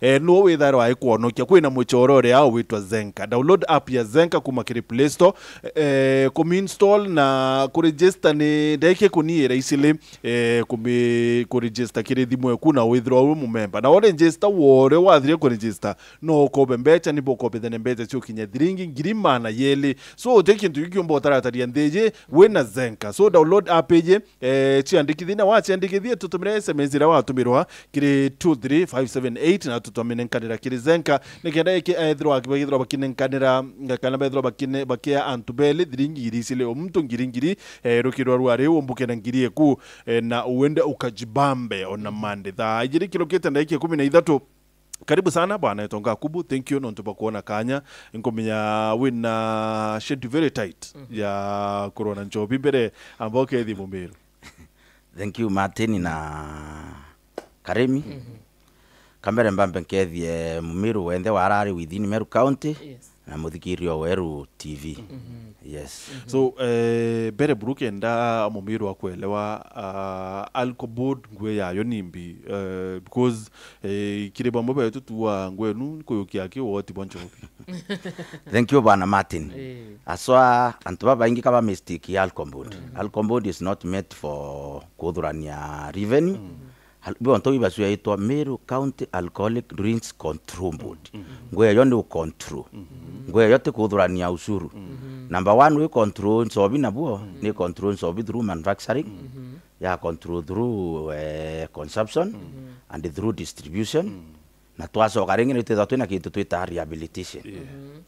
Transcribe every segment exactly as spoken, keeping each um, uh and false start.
Eh, no withairwa aikwonokia. Kwina muchoro uria witwa Zenka. Download app ya Zenka kuma kiri Play Store. Eh, kuminstall na kuregister ni ndeke kuniira easily. Eh, kumi kuregister kiri thimu eku na withirwa wi mumemba. Na uregister wore wathire kuregister, no ukobe mbecha, ni bukobithania mbecha cio kinya thiringi ngiri maana yeli. So, uti kintu kiu kiumba utarataria nthi iji, wina Zenka. So, download app iji, eh, ciandikithie, na waciandikithia, tutumire S M S iria watumirwa kiri two three five seven eight, na tutominenkanira kiri Zenka, nikenda iki ethirwa aki-, bagithirwa bakinenkanira, kana bethirwa bakine-, bakia antu beli thiringi ngiri icili, o muntu ngiri ngiri, eh, rukirwa rwa riu umbuke na ngiri eku, eh, na uende ukajibambe ona Monday. Thaa ijiri kirukite ndagika ikumi na ithatu. Karibu sana bwana Etonga Kubu, thank you nontu bwa kuona kanya. Nkumenya wina schedule very tight ya kurwa na nchobi mbere amba ukethie Mumiru. Thank you, Martin na Karemi. Kambere mbambe nkethie Mumiru wenthe warari within Meru County, yes, na muthikirio Weru T V. Yes. So, eh, mbere buru kenda Mumiru akwelewa, ah, alcohol board ngwe yayo nimbi, eh, because, eh, kiri bamwe betu tuwa ngwenu kuyukia ki woti bwa nchobi. Thank you, bwana Martin. Eh. Aswa, antu babaingi kaba mistake ya alcohol board. Alcohol board is not meant for kuthurania revenue. Al-, bonto ibasua itwa Meru County Alcoholic Drinks Control Board. Ngwe yo ni control. Ngwe yo ti kuthurania ushuru. Number one, we control nchobi nabuo, ni control nchobi through manufacturing, ya control through, eh, consumption, and through distribution. Na twacoka ringi ni twithwa twina kintu twita rehabilitation.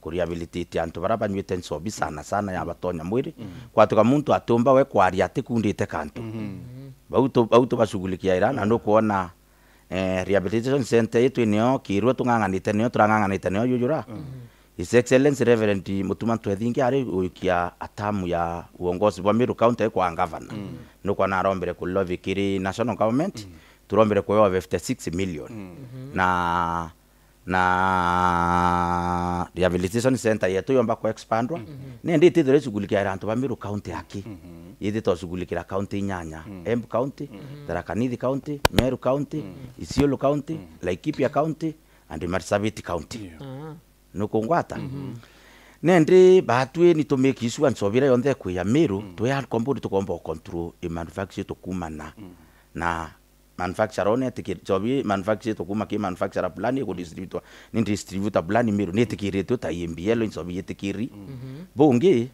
Ku rehabilitate antu bara banyuite nchobi sana sana ya batonya mwiri. Kwatuka muntu atiumba we kwaria atikundite kantu. Bau tu-, bau tubashughulikiaira, na nukwona, eh, rehabilitation center yetu niyo kirwe tung'ang'anite, niyo turang'ang'anite niyo yujura. His Excellency Reverend Mutuma Ntwethingi ari uikia atamu ya uongozi bwa Meru County kwa ngavana. Nukwona arombere ku lobby kiri national government, turombere kuewa fifty six million. Na, na rehabilitation center yetu yomba ku expandwa. Nindi itithire ishughulikia antu ba Meru County aki. Ithitwa shughulikira county inyanya. Embu County, Tharaka Nithi County, Meru County, Isiolo County, Laikipia County, and Marsabit County. Nukungwata? Nindi batwi ni to make sure nchobi iria yonthe ikwi ya Meru, twi alcohol board tukomba u control i manufacture tukumana na manufacturer one etiki-, nchobi manufacture tukuma ki manufacturer fulani iku distributor, ni distributor fulani Meru ni itikiritwe ta E M B L nchobi itikiri. Bungi,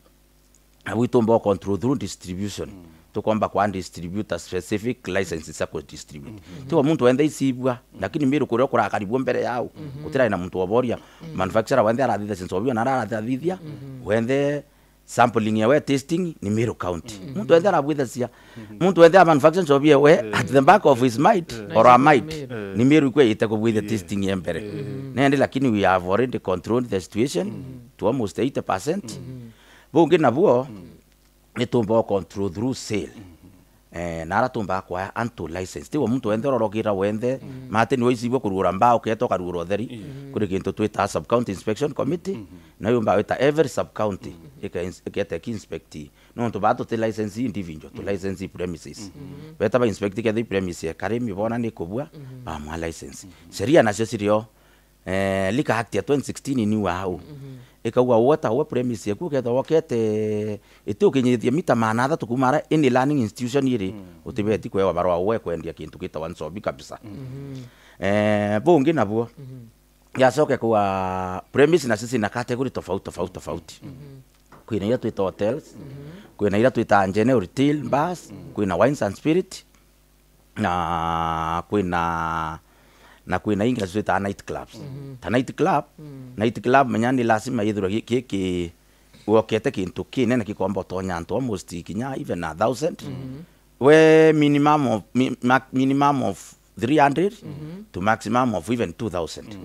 na bwitu mbo control through distribution. Tukomba kwa distributor specific licenses cia ku distribute. Tiwa muntu wenthe isibua, lakini Meru kuria kurakaribua mbere yao. Gutirai na muntu oboria. Manufacturer wenthe arathithia nchobi ona arathithia. Wenthe sampling ya we testing ni Meru County. Muntu wenthe arabwithacia. Muntu wenthe a manufacture nchobi ya we at the back of his mind or her mind. Ni Meru ikwe ite kubwithia testing ya mbere. Nende lakini we have already controlled the situation to almost eighty percent. Bungi nabuo, ni tumba control through sale. Eh, na ara tumba kwaya antu license. Tiwa muntu wenthe urorokira wenthe, mate ni waicibwa kurugura mbao, uketa ukarugura utheri. Kuri kintu twita sub county inspection committee, na yumba wita every sub county, ika ins-, iketa ki inspect. Nontu ba tuti license individual, tu license premises. Beta ba inspect ketha i premises ya Karemi bona ni kubua, bamwa license. Sheria nacio cirio. Eh, Liquor Act ya twenty sixteen ni wau. Ikauga weta we premise yaku ukethwa wokete iti ukinyithia mita maana athatu kuma ara any learning institution iri, utibeti kwewa barua we kwendia kintu gitawa nchobi kabisa. Eh, bungi nabuo. Yacoke kwa premise na sisi na category tofauti, tofauti, tofauti. Kwina iria twita hotels, kwina iria twita general retail bars, kwina wines and spirit, na kwina, na kwina ingi nacio twitaga night clubs. Ta night club, night club menya ni lazima yithirwe gi-, ki, ki, wokete kintu kinene kikomba utonya antu almost kinya even a thousand. We minimum of, mi-, ma-, minimum of three hundred to maximum of even two thousand.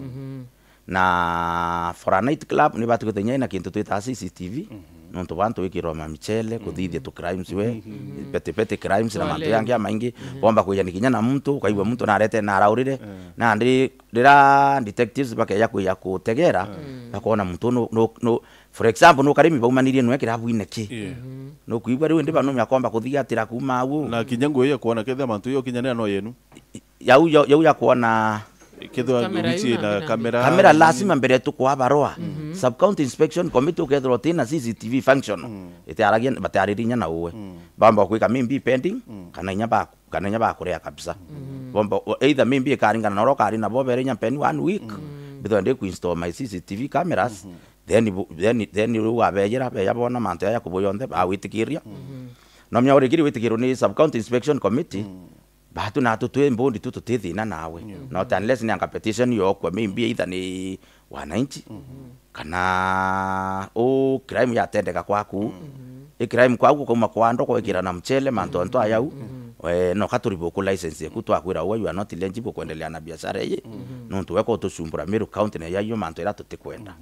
Na for a night club, ni batu gutenya ina kintu twitaga C C T V, nontu bantu wikirwa mamichele, kuthithia tu crimes we, petty, petty crimes na mantu yangi amaingi, bomba kwijani kinya na muntu, ukaigua muntu narete na araurire, na ndi, rira detectives bakeja kwija kutegera, bakona muntu no, no, no, for example, no Karemi baumanirie nwe kirabu-ine ki. No kuigua riu indi bano miakomba kuthigatira kuma au. Na kinya nguo ya kuona ketha mantu yo kinya no yenu. Yau, yau, yau ya kuona Kethirwa Kamera nduthi iu ciina nandi na- kamera Kamera nini. Lazima mbere tukwa barua. Sub county inspection committee ukethirwa utina C C T V function. Itiaragia, batiariria inya na uwe. Bamba kwika maybe pending, kana inya ba, kana inya bakurea kabisa. Bomba, o-, either maybe ikaringana na uria ukari nabo bere inya pen one week, bithwa ndi ku install my C C T V cameras, then bu-, then, then riu wabejera, beja bona mantu yaya kubu yonthe, bawitikiria. No mya urikiri witikirwo ni sub county inspection committee, batu natu twi mbundi tu tuti thina nawe. Not unless ni anga petition yokwa, maybe either ni wananchi, kana u crime yatendeka kwaku. I crime kwaku ukauma kwa ndo kwikira na mchele, mantu antu ayau. Eh, no katuribuku license yaku, twakwira uwe you are not eligible kuendelea na biashara iyi. Nontu weko utucumbura Meru County na yayo mantu ira tutikwenda.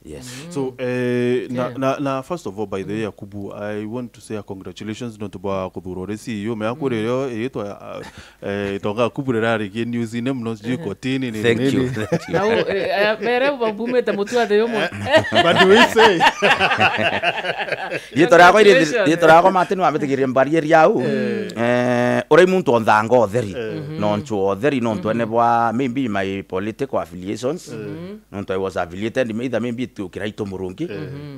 Yes. So, eh, na, Yeah. na, na first of all, by the way, Akubu, I want to say a congratulations nontu bwa kuthurwa uri C E O. Mea kuri rio, itwa, eh, itonga Akubu rirarikie news-ini muno, sijui kotini, ni Thank you, nini. thank you. Na u-, eh, eh, mere ubaumite mutu athe yumwe. But we say, Riitwa riakwa iri-, Congratulations. riitwa riakwa Martin Wambitikirie Mbarieri au. Eh, uria muntu onthanga utheri. No nchu utheri, nontu ene bwa maybe my political affiliations. Nontu I was affiliated, either maybe to Kiraitu Murungi.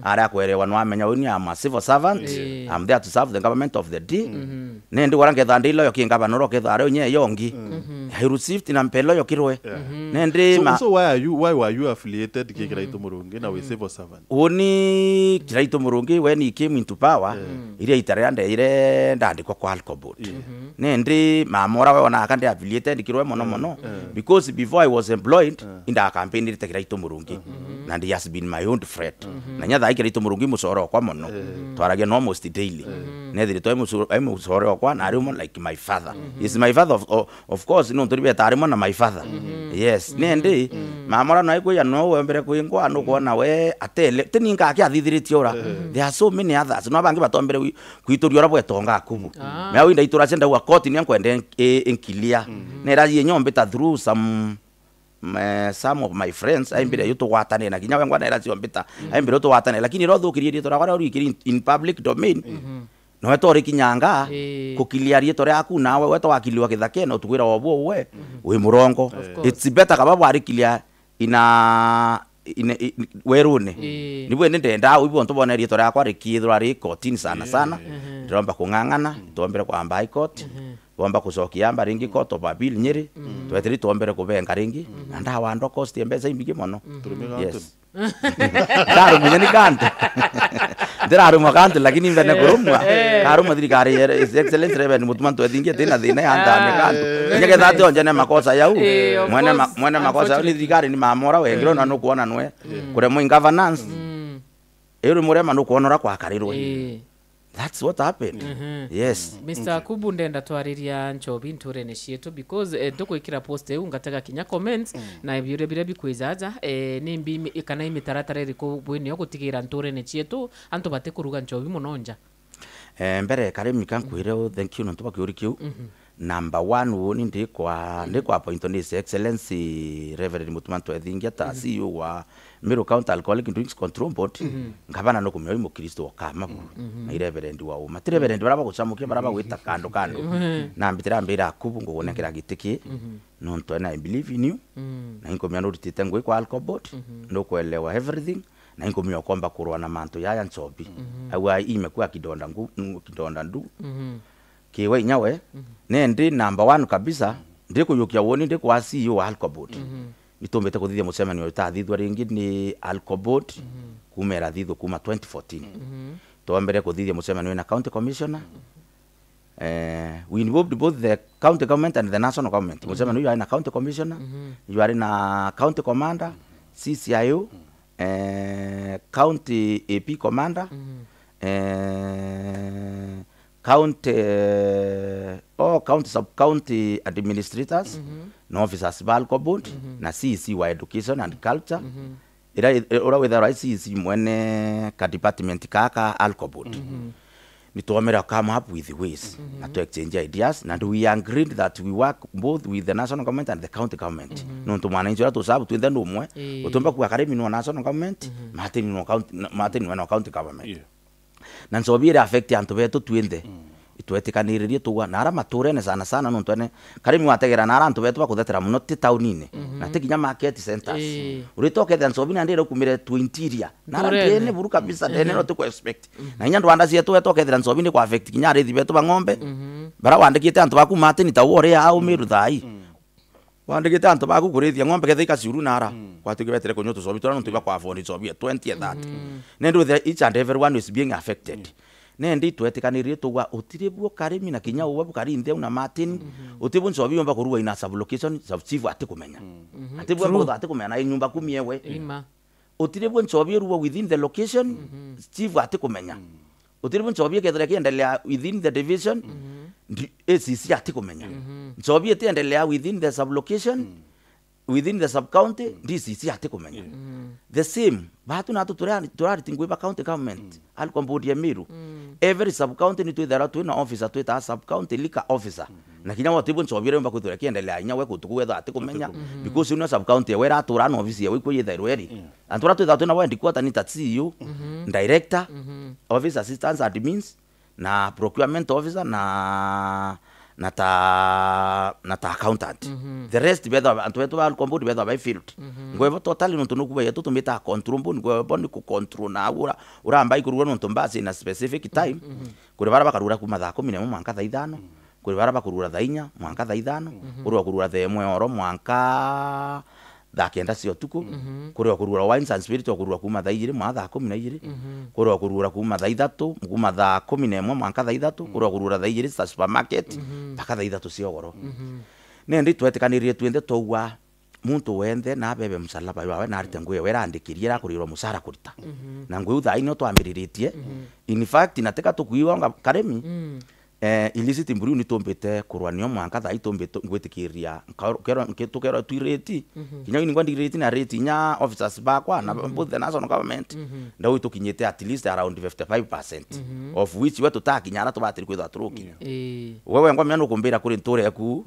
Aria akwerewa no amenya uni, I'm a civil servant. Eh. I'm there to serve the government of the day. Nindi wara nketha ndi loyal ki ngavana uria uketha ari unye yongi. I received na mpe loyal kirwe. Nindi so, ma- so why are you, why were you affiliated ki Kiraitu Murungi na wi civil servant? Uni Kiraitu Murungi, when he came into power, iria ita riria ndeire ndandikwa kwa alcohol board. Nindi mama uria we onaga ndi affiliated kirwe mono mono, because before I was employed, inda campaignirite Kiraitu Murungi. And he has been my own friend. Na nya thaa ii Kiraitu Murungi mucore okwa mono. Twaragia no almost daily. Nethiritwe ai mucore okwa na ari umwe like my father. He is my father of, of, of course, nontu ni beta ari mwana my father. Yes, nindi mama uria no aigwia no wembere kwingwa, nukwona we atele. Tini ngaki athithiritie ura. There are so many others. No bangi batombere wi-, kwituria uria bwetonga Akubu. Ah. Mea winda itura cia ndauga koti ni nkwende in-, i-, inkilia. Nera yie nyombita through some, eh, some of my friends, aimbire yu tugwatanire na kinya wengwa nera cio mbita. Aimbire yu tugwatanire, lakini ro thukirie rietwa rakwa ria urikiri in, in public domain. Nowe torikinyanga, eh, kukilia rietwa riaku, nawe we twakiliwa kithakene, utukwira obu uwe, wi murongo. Of course. It's better kaba bwarikilia ina, ina, i-, werune. Eh. Nibu indi ndenda au ibu ontu bone rietwa riakwa rikiithirwa ri kotini sana sana. Ndiromba kung'ang'ana, twombere kwamba High Court, bomba kucokia amba ringi Court of Appeal Nyeri, twetiri twombere kubenga ringi, na ndawa ndo cost ya mbeca imbingi mono. Yes. Ndarumwa nyeni kantu. Ndirarumwa kantu, lakini mbene kurumwa. Karumwa thirikari ya His Excellency Reverend Mutuma Ntwethingia tina thina ya ndani kantu. Nyegetha ati onje ne makosa yau. Eh, of course. Mwene ma-, mwene makosa yau ni thirikari ni mamora wengiro na nukuona nwe. Kuremwa in governance. Iri murema nukuona ura kwakarirwe. Eh. That's what happened. Yes. Mister Kubu, ndenda twariria nchobi nturene cietu because, eh, ntukwikira post iu ngatega kinya comments na biuria biria bikwijaja, eh, ni mbi imi-, kana imitaratara iriku bwinio gutigira nturene cietu antu batikuruga nchobi muno nja? Eh, mbere kari mika nkwire u thank you nontu bwa kiuri kiu. Number one, uuni ndikwa, ndikwa appointwa ni His Excellency Reverend Mutuma Ntwethingia ta C E O wa Meru County Alcoholic Drinks Control Board, ngavana nukumenya ui mukristo wa kama buru, na i reverend wa uma. Ti reverend bara bagucamukia, bara bagwita kando kando. Na mbitira mbira Akubu ngugunengera giti ki, nontu ena I believe in you. Na inkumenya nuritite ngui kwa alcohol board, nukwelewa everything, na inkumenya ukomba kurwa na mantu yaya nchobi. Au ai imekuwa kidonda ngu-, ngu-, kidonda ndu. Kiwe inya we, nendi number one kabisa, ndikuyukia woni ndi kwa C E O wa alcohol board. Nitumbite kuthithia mucemanio utathithwa ringi ni alcohol board, kuma irathithwa kuma twenty fourteen. Twombere kuthithia mucemanio na county commissioner. Eh, we involved both the county government and the national government. Mucemanio uyu ari na county commissioner, uyu ari na county commander, C C I O, eh, county A P commander, eh, county, eh, all county, sub-county administrators, na officers ba alcohol board, na C E C wa education and culture. Ira, ira, ura withairwa ai C E C mwene ka department kaa ka alcohol board. Nitwomera come up with ways, na to exchange ideas, na we agreed that we work both with the national government and the county government. Nontu mwananchi uria tusabu twinthe ni umwe, utumba kuga karimi no national government, matini no county, matini no county government. Na nchobi iri affect antu betu twinthe. Itwetikaniririe tugwa na ara maturene sana sana, nontu ene Karimi wategera na ara antu betu bakuthetera muno ti taunini, na ti kinya market centers. Ii. Urita ukethira nchobi nandi iraukumire to interior. Na ara ndene buru kabisa, ndene no tuku expect. Na inya ndwanda cietu wetu ukethira nchobi ni ku affect kinya arithi betu ba ng'ombe. Bara wandikite antu baku Martin ta wore ya au miru thai. Wandikite antu baku kurithia ng'ombe ketha ikaciuru nara. Gwatuike betere kunyua tuchobi turia nontu ibakwa afford nchobi ya twenty ya thirty. Nende withe each and everyone is being affected. Nende itwetikaniririe tugwa utiri buo Karimi na kinya uwe bukari ntheu na Martin. Utiri buo nchobi yomba kurua ina sub location sub chief atikumenya. Atiri buo mbautha atikumenya na nyumba kumi ewe. Ima. Utiri buo nchobi irua within the location, chief atikumenya. Utiri buo nchobi ikethira kiendelea within the division, ndi-, A C C atikumenya. Nchobi itiendelea within the sub location, within the sub county, D C C atikumenya. The same, batu natu turari-, turariti ngui ba county government, Alcom board ya Meru. Every sub county ni twithagirwa twina officer twitaga sub county liquor officer. Na kinya we utiri buo nchobi iria yumba kwithirwa ikiendelea inya we kuntu kuu wethirwa atikumenya. Because ino sub county ewe iratura na ofisi ewe ikwo yithairwa iri. Antu aria twithagirwa twina bo headquarter ni ta C E O, director, office assistants, admins, na procurement officer na, na ta, na ta accountant. The rest bethwa, antu betu ba Alcom board bethwa bai field. Ngwevo totally nontu nukuba yetu tumita control board, ngwevo ni ku control na ura, uramba ikurura nontu mbasi na specific time. Kuri bara bakarura kuma thaa kumi na imwe mwanka thaa ithano. Kuri bara bakurura thaa inya mwanka thaa ithano. Kuri okurura thaa imwe oro mwanka thaa kenda cia utuku. Kuri okurura wines and spirit okurura kuma thaa ijiri mwa thaa kumi na ijiri. Kuri okurura kuma thaa ithatu, kuma thaa kumi na imwe mwanka thaa ithatu. Kuri okurura thaa ijiri cia supermarket mpaka thaa ithatu cia ugoro. Nindi twetikaniririe twinthe twaugwa muntu wenthe na abebe msalaba jwawe na arite ngui ewe irandikirie irakurirwa musara kurita. Na ngui iu thaa ino twambiriritie. In fact, na tika tukuiwa nga Karimi, eh, illicit brew ni tumbite kurwa nio mwanka thaa ii tumbite ngwitikiria nka-, kerwa, nki-, tukerwa twi rate. Kinya uni ngwa ndi rate na rate inya officers bakwa na both the national government. Ndau itukinyite at least around fifty-five percent, of which we tutakinya ara tubatiri kwithwa turukinya. Ii. We wengwa menya nukumbira kuri nture eku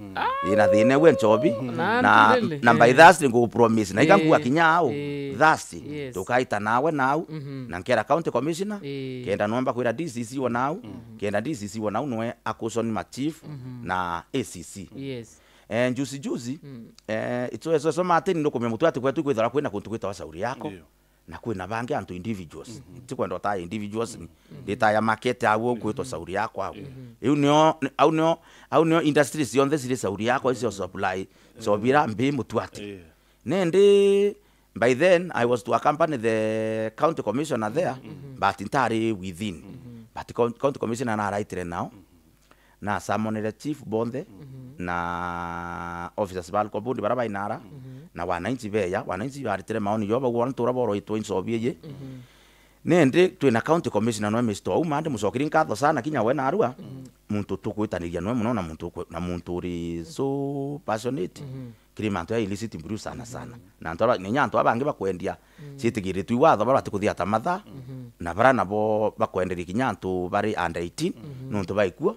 ina thina ewe nchobi na, na, na by Thursday ngugu promise na ikanguga kinya au Thursday tukaita nawe nau na nkera county commissioner kenda nomba kwira D C C wa nau kenda D C C wa nau nwe a caution ma chief na A C C. Yes. Eh, juzi juzi, eh, itso eso eso Martin nukumenya mutu ati kwetu kwithara kwina kuntu gwitawa Shauri Yako. Ndio. Na kwina bangi antu individuals. Tikwenda utaa individuals, nditaya market au kwitwa Shauri Yako au. Iu nio, au nio, au nio industries cionthe ciri Shauri Yako icio supply nchobi ira mbi mutu ati. Nindi, by then, I was to accompany the county commissioner there, but ntari within. But coun-, county commissioner naraitire nao, na summonire chief bonthe, na officers ba Alcom board bara bainara, na wananchi beya, wananchi baritire maoni jo bauga ntura boroitwe inchobi iji. Nindi twina county commissioner nwe Mister Ouma, ndimucokerie nkatho sana kinya we narua, muntu tukwitaniria nwe muno na muntu ukwe-, na muntu uri so passionate. Kiri mantu ya illicit brew sana sana. Na antu aba, na inya antu aba bangi bakwendia ciitigiritwe i watho bara batikuthia ta matha, na bara nabo bakwenderia kinya antu bari under eighteen, nontu baikuo.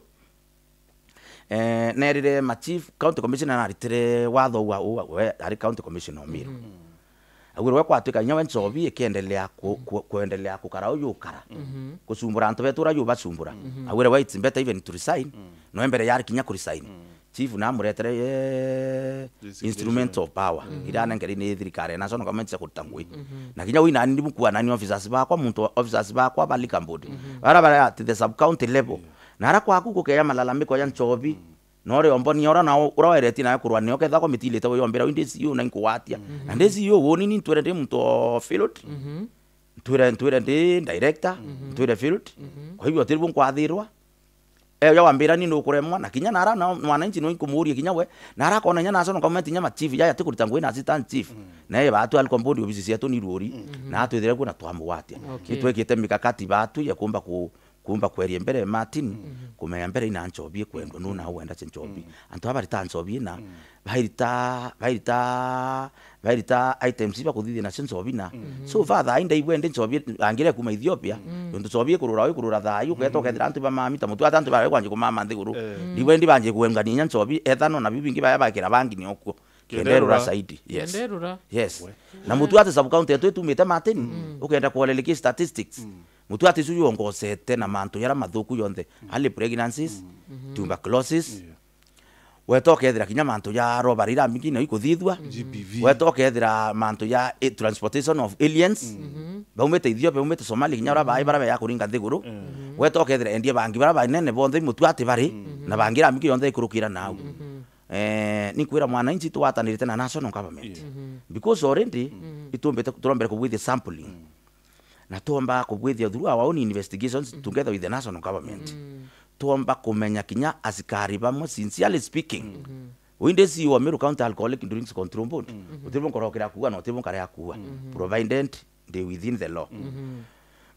Eh, nerire ma chief, county commissioner naritire watho wa, wa, we ari county commissioner o Meru. Agwirwe we kwatuika inya we nchobi ikiendelea ku-, ku-, kuendelea kukara uyu ukara. Kucumbura antu betu ura yu bacumbura. Agwire we it's better even to resign. No mbere yari kinya ku resign. Chief namuretere, eh, instruments of power iria anengeri ni thirikari na national government cia kuruta ngui. Na kinya wi nani ndimukua nani officers bakwa, muntu officers bakwa ba liquor board. Bara bara at the sub county level. Na ara kwaku gukeya malalamiko ya nchobi. No ri omboni ora na ura weretie nawe kurwa nio ketha kwa mitilite we yombira wi ndi C E O na inkugwatia. Na ndi C E O woni ni ntwire ndi muntu o field. Ntwire, ntwire ndi director, ntwire field. Kwa hivyo tiri bu nkwathirwa. Eh, uria wambira ni nukuremwa, na kinya nara na mwananchi no inkumuria kinya we, nara akona inya national government inya ma chief yaya atikurita ngui na assistant chief. Na ye batu Alcom board ofisi cietu ni ruri, na atwithire kuo na twamugwatia. Okay. Ni twekite mikakati batu ya kumba ku-, kumba kweria mbere Martin, kumenya mbere ina nchobi ikwendwa, nu na wenda cia nchobi. Antu aba barita nchobi ina, bairita, bairita, bairita items iba kuthithia nacio nchobi na. So far, thaa ii ndaigua indi nchobi angire kuma Ethiopia, nontu nchobi ikurura, ikurura thaa ii, uketa ukethira antu bamamita mutu, ata antu baria kwanjia kumama nthiguru. Ndaigua indi banjie kuengania inya nchobi, ethano na biu bingi baria bakira bangi ni okuo. Kenda irura zaidi. Yes. Kenda irura. Yes. Na mutu ati sub county yetu itumite Martin, ukenda kuorelekia statistics. Mutwati icu yongosete na mantu jaria mathuku jonthe, early pregnancies, tuberculosis. Yeah. Weta ukethira kinya mantu ja robbery ira mbingi na ikuthithua. G B V. Weta ukethira mantu ja, eh, transportation of aliens. Baumite Ethiopia, baumite Somalia, kinya uria bai bara beya kuringa nthiguru. Weta ukethira endia bangi bara banene bonthe i Mutwati bari, na bangi ira mbingi yonthe ikurukira nau. Eh, ni kwira mwananchi twatanirite na national government. Yeah. Because already itumbite, turombere kubwithia sampling. Na twomba kubwithia through our own investigations together with the national government. Twomba kumenya kinya asikari bamwe, sincerely speaking. Uyu ndi C E O wa Meru County Alcoholic Drinks Control Board. Utiri bu nkorokera kuuga na utiri bu nkarega kuuga. Provided they within the law.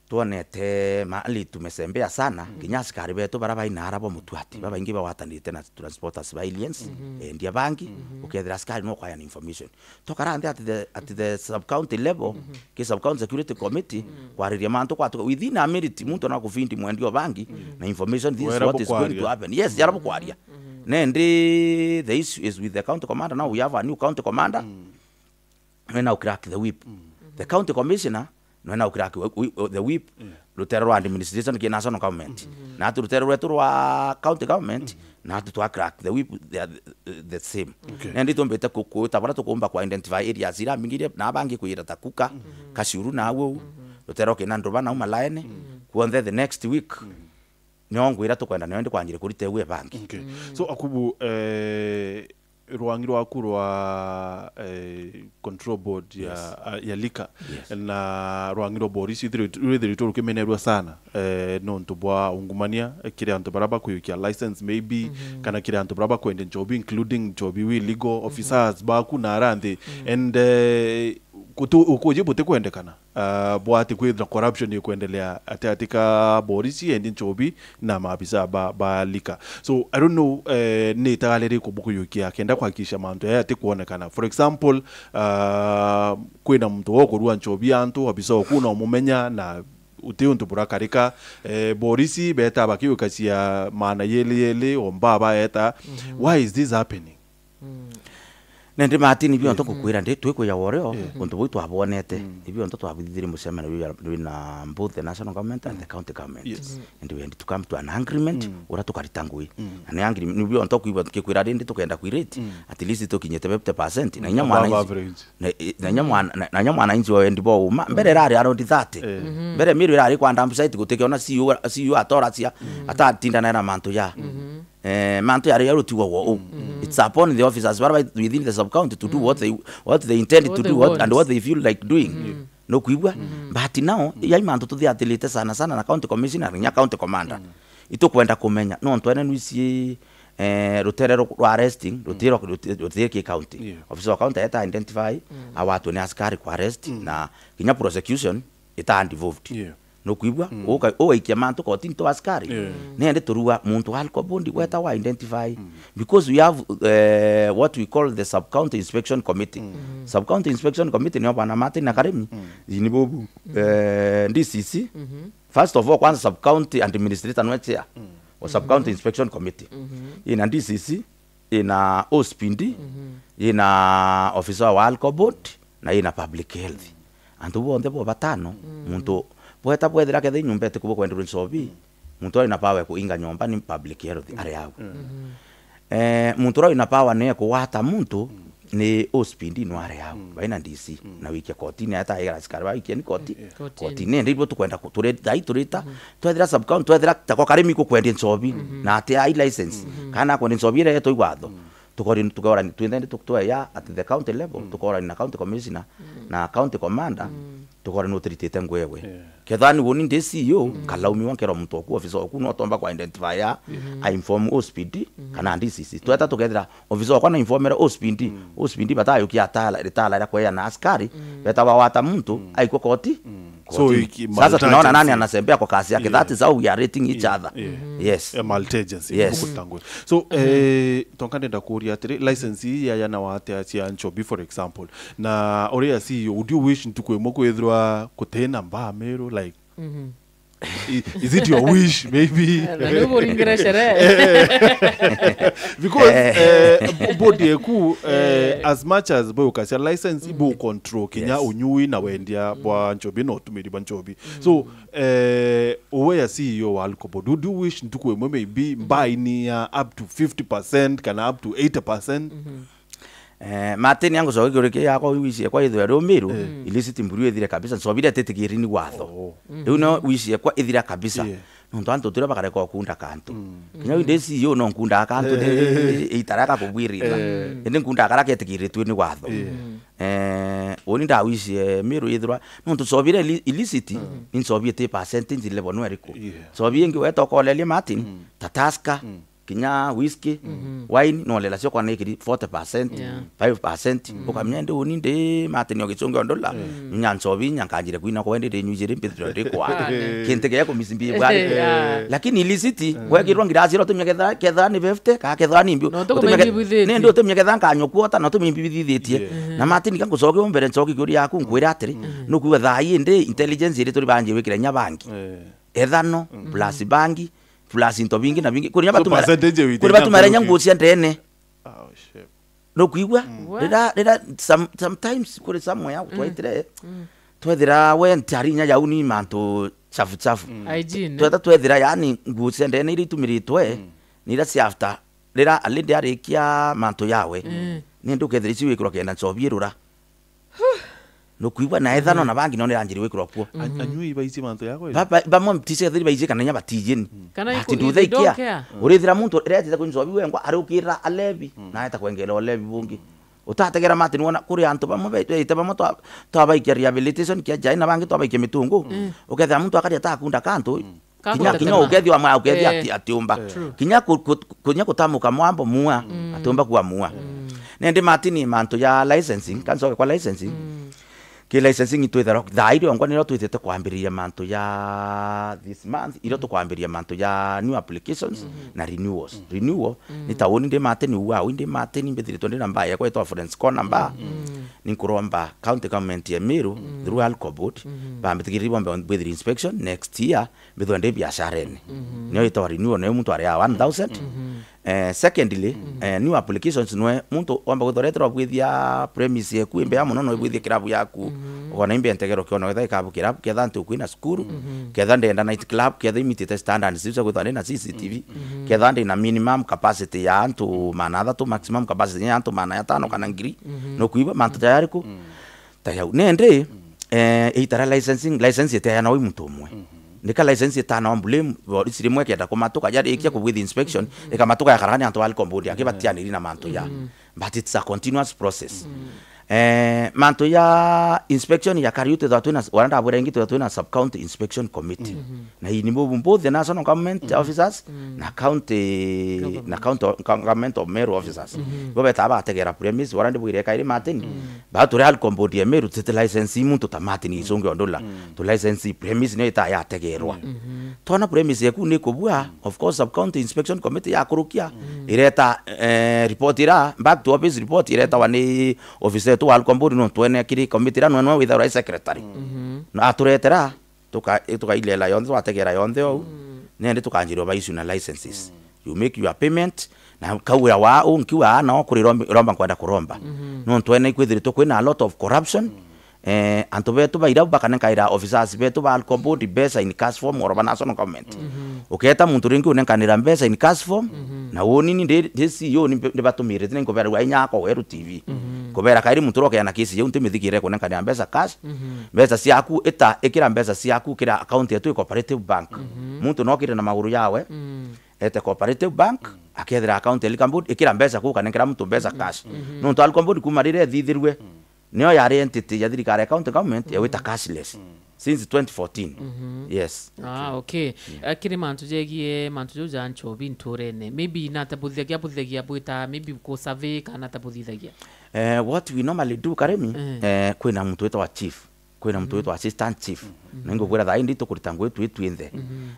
Twonete mahali tumesembea sana, kinya asikari betu bara baina ara bo Mutwati, babaingi bagwatanite na transporters ba aliens, endia bangi, ukethira asikari no kwaya na information. Tokara nthi at the, at the sub county level, ki sub county security committee, kwariria mantu kwatuka within a minute, muntu na kufindi mwendia o bangi, na information, this is what is going to happen. Yes, jara bukwaria. Nendi the issue is with the county commander, now we have a new county commander. Nwena u crack the whip. The county commissioner, nwena u crack wi-, wi-, the whip, rutere rwa administration ki national government. Na atu rutere rwetu rwa county government, na atu twa crack the whip, they are the, the same. Okay. Nendi tumbite ku-, kuta bara tukumba kwa identify areas ira mbingi iria, na bangi kwira ta Kuka, Kashuru na au, rutere rwa kina Nduba na Umalaene, kuonthe the next week. Nio ngwira tukwenda nio ndi kwanjire kurita iu e bangi. Okay. So, Akubu, eh, rwangi rwaku rwa, eh, control board ya, yes, a-, ya liquor, yes, na rwangi rwa borisi rwithiritwe rukimenerua sana, eh, nontu bwa ungumania, eh, kiri antu bara bakwiyukia license maybe, kana kiri antu bara bakwendia nchobi, including nchobi wi illegal, officers baku na ara nthi. And, eh, kutu-, ukuji butikwendekana. Ah, bwati kwithira corruption ikwendelea ati, ati ka borisi endi nchobi na maabisa ba, ba liquor. So, I don't know, eh, ni itagari riku bukuyukia kenda kuhakikisha mantu aya atikwonekana. For example, ah, kwina muntu wokurua nchobi antu, abisa oku na umumenya na uti untu burakarika, eh, borisi beta bakiukacia maana yeli yeli, omba baeta. Why is this happening? Nendi Martin, ibio nto ngukwira ndi, twikwija woreo, untu buu twabwonete, ibio nto twabithithirie mucemanio jwi, jwi na both the national government and the county government. Yes. And we had to come to an agreement, uria tukarita ngui. Na ni agreement, nibio nto kwigua tukikwira rindi tukenda kwirate, at least tukinyite fifty percent. Na inya mwananchi, na, na inya mwana, na, na inya mwananchi wa wendi bo uma, mbere irari around thirty. Mbere Meru irari kwa dump site gutikiona C E O, C E O atoracia, atatinda na mantu ja. Eh, mantu yari yarutigagwo uu. It's upon the officers bara bai within the sub county to do what they, what they intend to do, what, and what they feel like doing. Nukwigua? But now, yai mantu tuthiatirite sana sana na county commissioner, nginya county commander. Itukwenda kumenya, nontu ene nwisi, eh, rutere ru-, rwa arresting, rutiro, ruti-, rutiri ki county. Officer wa county eta identify, awatwe ni askari ku arrest, na nginya prosecution ita involved. Nukwigua? Uka-, ugaikia mantu kotini tu askari. Nendi turua muntu wa alcohol board weta wa identify. Because we have, eh, what we call the sub county inspection committee. Sub county inspection committee nio bwana Martin na Karemi. Ni bobu, eh, D C C. First of all, kwanza sub county administrator nwe chair wa sub county inspection committee. Ina D C C, ina O C P D, ina officer wa alcohol board, na ina public health. Antu bonthe bo batano, muntu bweta bwethira ketha nyomba eti kubukwenderwa nchobi, muntu ari na power ya kuinga nyomba ni public health ari au. Eh, muntu ari na power ni kugwata muntu ni O C P D no ari au, baina D C, na wikia kotini, eta aigara askari baikia ni koti, kotini. Ndio tukwenda ku-, turi-, thai turita, twethira sub county, twethira tako Karemi kukwendia nchobi, na ati ai license, kana akwendia nchobi ira yetwa igwatho. Tukori-, tukorani, twinthe ndi tuk-, tweya at the county level, tukorani na county commissioner, na county commander, tukorani utiritite ngwewe. Kethani woni ndi C E O, nkalaumiwa nkero muntu oku, officer oku, no tomba kwa identify ya, a inform O C P D, kana D C C. Tweta tukethira officer okwa na informere O C P D, O C P D batayukia atala, ritala ria kweya na askari, beta bawata muntu, aikwa koti. So, kotini. Sasa tunaona nani anasembea kwa kasi yake. That is how we are rating each other. Yes. A multi-agency, yes, kutangwe. So, eh, tonka ndenda kuria atiri, license ii ya yana wate cia nchobi, for example, na uria C E O, would you wish ntuku imwe kwithirwa kutena mbaa Meru, like, I- is it your wish, maybe? Na nä u bå ringä re sherehe. Because eh, bodi eku eh, as much as bwe ukacia license ibu control kinya Yes. unyui na wendia bwa nchobi na utumiri bwa nchobi. So eh, uwe ya C E O wa alcohol board, would you wish ntuku imwe maybe mbaini ya up to fifty percent kana up to eighty percent? Eh, Martin, angucokia kiuria kiu yakwa, wici ekwa ithwe ri umiru, illicit brew ithire kabisa, nsobire titikiri ni watho. Riu no wici ekwa ithira kabisa. Yeah. Nontu antu turia bakareka ukunda kantu. Kinya wi ndi C E O no nkunda kantu ni itara gakubwirira. Indi nkunda kara ketikiritwe ni watho. Eh, uni ndawicie miru ithirwa nontu nsobire illi- illicit, ni nsobie ti percentage level no eriku. Yeah. Nsobie ingi weta ukoleria Martin, ta Tusker, kinya whisky, wine, no lela cio kwana ikiri forty percent, Yeah. five percent. Ukamenya ndi uni ndi Martin o gicungi o ndola, nya nchobi, nya nkanjire kwina kwa ndi ndi nyujire mbithirwa ndi kwa. Kintu gya kumisimbi bwari. Yeah. Lakini illicit, gwekirwa ngirasi ro tumia ketha, ketha ni fifty, ka ketha ni mbiu. No tukumenya ibithithitie. Ni ndi utumia ketha nkanywa kuota, no tumia ibithithitie. Na Martin ka ngucokia mbere nchoki kiuria yaku, nkwira atiri, nukuga thaa ii ndi intelligence iri turi banji wikira nya bangi. Ethano, plus bangi, plus into bingi na bingi. Kuri nya So batumara, percentage within kuri batumara nya njuki. Nguo cia ndene. Oh, shit. Nukwigua? What? Rira, rira, some, sometimes kuri somewhere au twaitire, twethira we ntari nya yau ni mantu chafu chafu. Hygiene. Tweta twethira yani nguo cia ndene iria itumiritwe, ni iria cia after. Rira a lady arikia mantu yawe, ni ndu kethira ici wikirwa kenda nchobi irura. Nukwigua na ethano na bangi no niranjiri wikirwa kuo. A- anyui baici mantu yako. Ba- ba- bamwe tise thiri baici kana nya batijeni. Kana Ati iku- nduthe they don't ikia. Care. Urithira muntu retite kunchobi wengwa ari ukira alevi na eta kwengera ulevi bungi. Utategera Martin wona kuri antu bamwe be- bete bamwe twa- twabaikia rehabilitation kia jai na bangi twabaikia mitungu. Ukethira muntu akari atakunda kantu. Kinya Kakunda kinya tema. Ukethia wa mwa ukethia Eh. ati atiumba. True. Kinya ku- ku- kunya kutamuka mwambo mua atiumba kwa mua. Nende Martin mantu ya licensing, kancoke kwa licensing. Ki licensing itwithirwa thaa irio ngwa niro twithite kwambiriria mantu ya this month, irio tukwambiriria mantu ya new applications na renewals. Renewal ni ta uni ndi Martin, uu au ndi Martin, mbithiritwe ndi na mbaa yakwa itwa Forensic Corner mbaa. Ni nkuromba county government ya Meru through alcohol board bambitikiriri bombe mbwithiri inspection next year, mbithwe ndi biasharene. Nio itawa renewal, nayo muntu aria one thousand. Eh, secondly, eh, new applications nwe muntu omba gwithwa reterwa bwithia premise yeku imbea muno no ibwithie kirabu yaku. Ukona imbe ntegero kiona wetha ikabu kirabu, ketha nti ukwina cukuru, ketha ndenda night club, ketha imitite standards iu cia gwithwa ndi na C C T V, ketha ndi na minimum capacity ya antu maana athatu, maximum capacity ya antu maana atano kana ngiri. No kuigua mantu jaya ariku? Ta yau. Nendi, eh, itara licensing, license iteanagwa i muntu umwe. Nika license itana blame, borisi rimwe kenda kumatuka, yarikia kubwithia inspection, ikamatuka yakaragania antu ba alcohol board, angi batianiri na mantu ya. But it's a continuous process. Eh, mantu ya inspection ya kariu twithwa twina, wara ndabwira ingi twithwa twina sub county inspection committee. Na ini bobu both the national government officers na county, na county government of Meru officers. Bo beta bategera premise, wara ndibwire kairi Martin. Ba turi alcohol board ya Meru, titi license muntu ta Martin Ichungi Ondula. Tu license premise nio ita yategerwa. Twona premise yeku ni kubua, of course, sub county inspection committee yakurukia, ireta, eh, report ira, back to office report iretawa ni officer yetu wa alcohol board, no twene kiri committee ira, nwe, nwe withaura i secretary. Na aturetera, tuka-, tukailela yonthe, twategera yonthe ou, nendi tukanjirwa ba issue na licenses. You make your payment, na kauya wa u nkiwa na kuri romba, romba nkwenda kuromba. Nontu ene ikwithiritwe kwina a lot of corruption. Eh, antu betu baira bakanenkaira officers betu ba alcohol board mbeca in cash form or ba national government. Uketa muntu ringi unenkanira mbeca in cash form, na woni ni ndi, ndi C E O ni mbe-, ni batumirite ni nkubererwa inya akwa weru T V. Kubera kairi muntu uria ukeana kesi yeu ntimithikire kunenkanira mbeca cash. Mbeca ciaku ita, ikira mbeca ciaku kira account yetu i cooperative bank. Muntu no kire na maguru yawe. Ete cooperative bank, akethira account ya Liquor Board, ikira mbeca kuu, kanenkera muntu mbeca cash. Nontu Liquor Board kuma riria ethithirue, nio yari entity ya thirikari ya county government ya gwita cashless since twenty fourteen. Yes. Ah, okay. Eh, kiri mantu jegie mantu jau ja nchobi nturene, maybe nata buthithagia, buthithagia bwita maybe ku survey kana ta buthithagia? Eh, what we normally do, Karemi, eh, kwina muntu witwa chief. Kwina muntu witwa assistant chief. Na ingubwira thaa indi tukurita ngugi twi twinthe.